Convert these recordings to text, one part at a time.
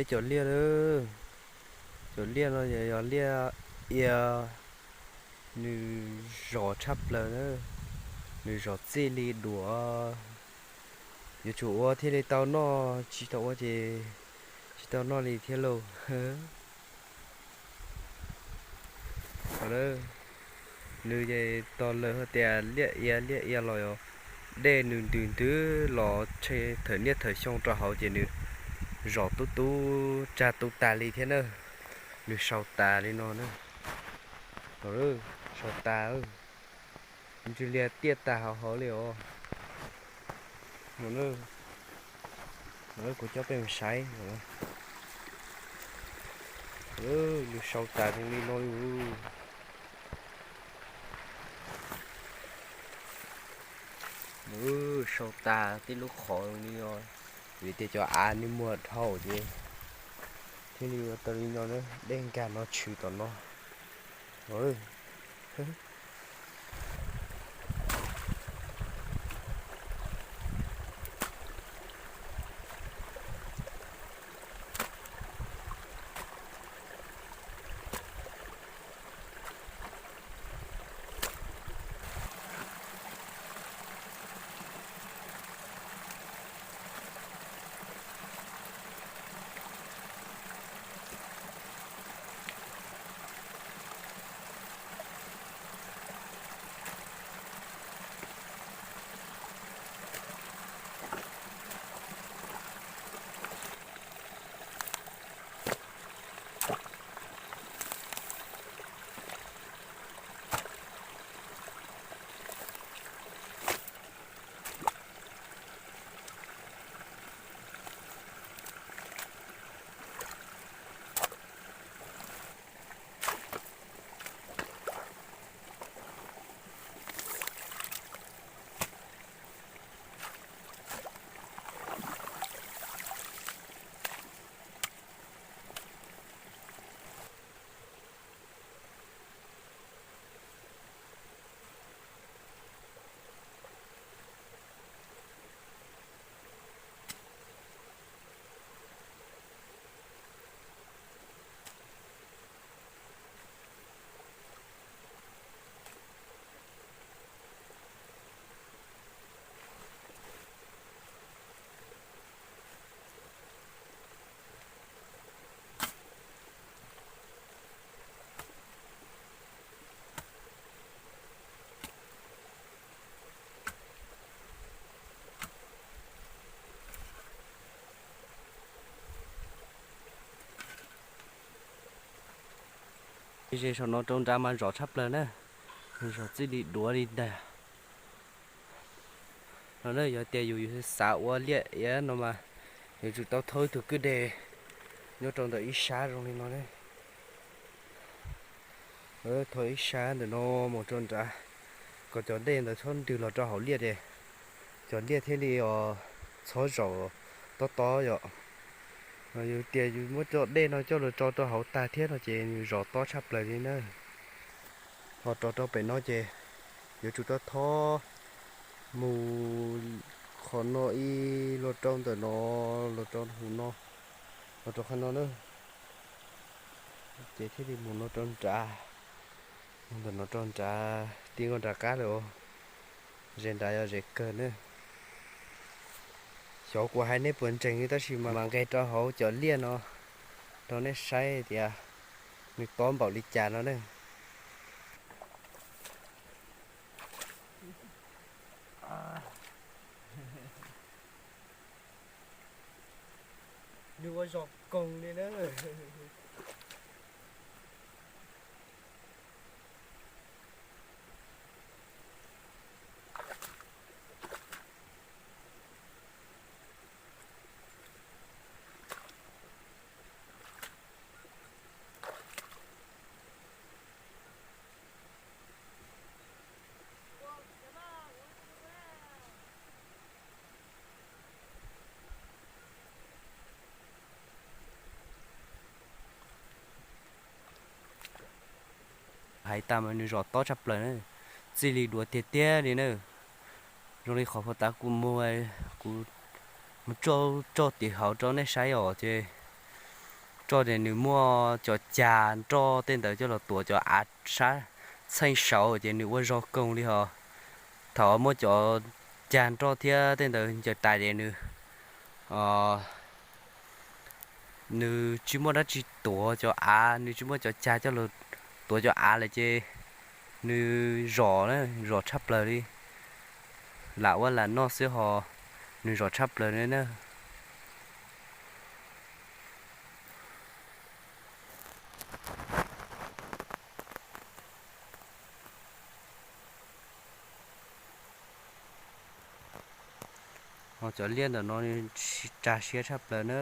Cov liaj, cov liaj no yog liaj ia, nws zom tshaj plaws na, nws zom txij li duav. Yuav tsum ua thiaj li tau noj, tsis tau ua ces tsis tau noj li thiab lauj. Nws ces tos lawv hais tias liaj ia liaj ia los yog dej nws ntws ntws los tshe thawm niaj thawm xyoo rau hauv ces nws zom tub tub tsag tu tas li thiab na. Nws sau tas li no na. Sau tas, ntsw liag tiaj tas hauv hauv li os. Kuv coj peb mus saib, nws sau tas zoo li no li. Sau tas tej lub qhov zoo li no, vim tias cov av nws muag dhau ces thiaj li ua tau li no, dej nkag no tshwm tom no. Ze saum no rau nrad mas zom tshaj plaws na, zom txij li duav li ntag. No na, yog tias yus xav ua liaj ia no mas yuav tsum tau thauj ib tug kwj deg nyob rau ntawm ib sab zoo li no ne. Thauj ib sab ntawm no mus rau nrad, kom cov dej ntawd txhob ntws los rau hauv liaj ces cov liaj thiaj li txhob zaum tob tob yom. Yus tias yus muab cov dej no coj los tso rau hauv tag thiab no ces nws zom tob tshaj plaws li na. Ho rov rau pem no ces yuav tsum rau thob mus qhov no ib los rau ntawm no, los rau hauv no, los rau qhov no na. Ces thiaj li mus no rau nrad, mus ntawm no rau nrad, ti nkauj nram qab lawm. Ze nrad yog ze kawg na. Xyov kuv hais nej puas ntseeg tab sis mas mam nqes rau hauv cov liaj no rau nej saib tias nws tob npaum li cas no ne. Nws ua zog koog li na. Hais tas mas nws zom tob tshaj plaws na, txij li duav tiag tiag li na. Zoo li qhov puag ta kuv mus, kuv mus tso, tso tim hauv rau nej saib os ces Roj ces nws muaj cov cag nroj tej ntawd coj los tuav cov av sab txheej saud ces nws ua zog koog li hos. Thaum muaj cov cag nroj thiab tej ntawd ncaws tais ces nws, nws tsis muaj dab tsi tuav cov av, nws tsis muaj cov cag coj los tuav cov av lawm ces nws zom, zom tshaj plaws li. Lam ua lam noj xwb hos nws zom tshaj plaws li na. Ho cov liab ntawm no tsa siab tshaj plaws na.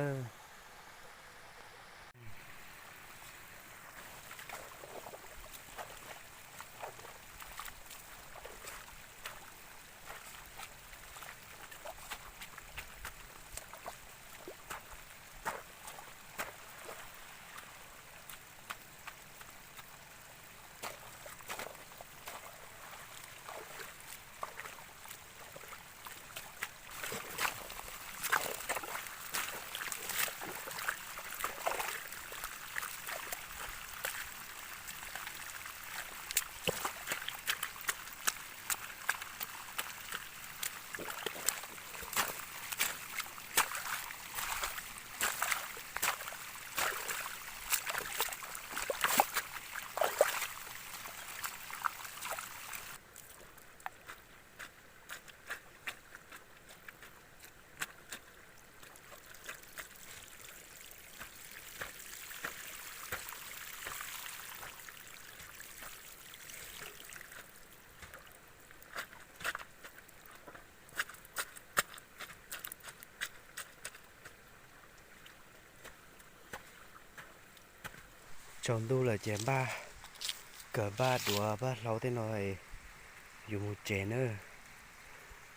Tsaus ntuj lawm ces npaj, kawm npaj duav npaj hlau tej no, yuav mus tsev na.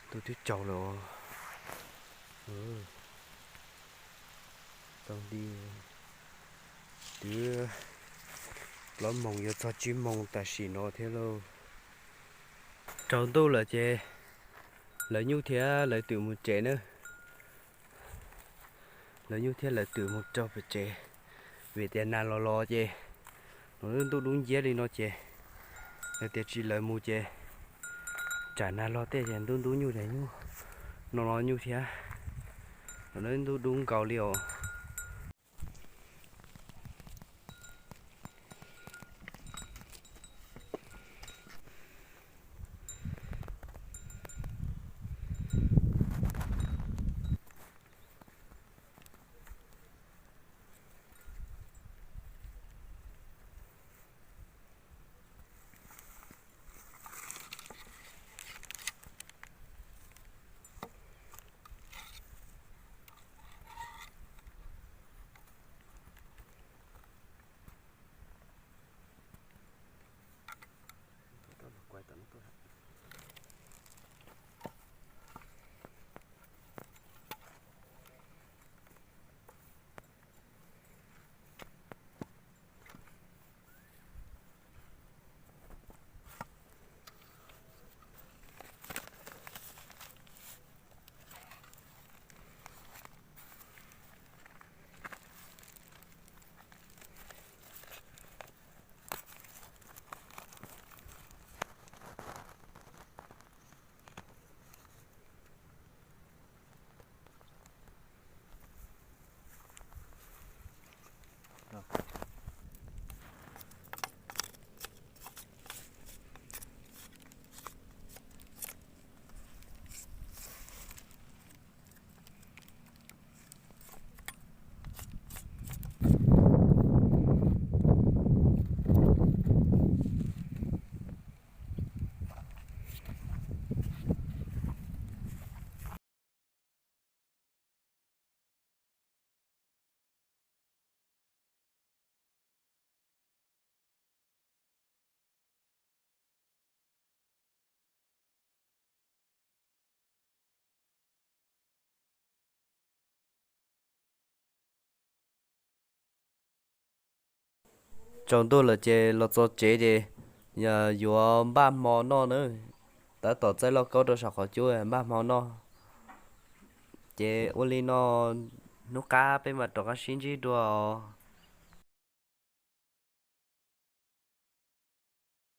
Ntuj twb tsaus lawm os. Tau nti twb plaub moos yuav txog tsib moos tam sim no thiab lauj. Tsaus ntuj lawm ces lawv nyuj thiab lawv twm mus tsev na. Lawv nyuj thiab lawv twm mus rau pem tsev, vim tias nag los los ces, no ntuj dub nciab li no ces, yog tias tsis lawv mus ces tsam nag los tej ces ntub ntub nyuj ces nyuj no los nyuj thiab, no ntuj dub nkaus li os. Tsaus ntuj lawm ces los txog tsev ces yuav npaj hmo noj na. Tab tom txaij lauj kaub rau saum qhov cub npaj hmo noj. Ces ua li no, hnub qab peb mam rov qab sib ntsib dua os.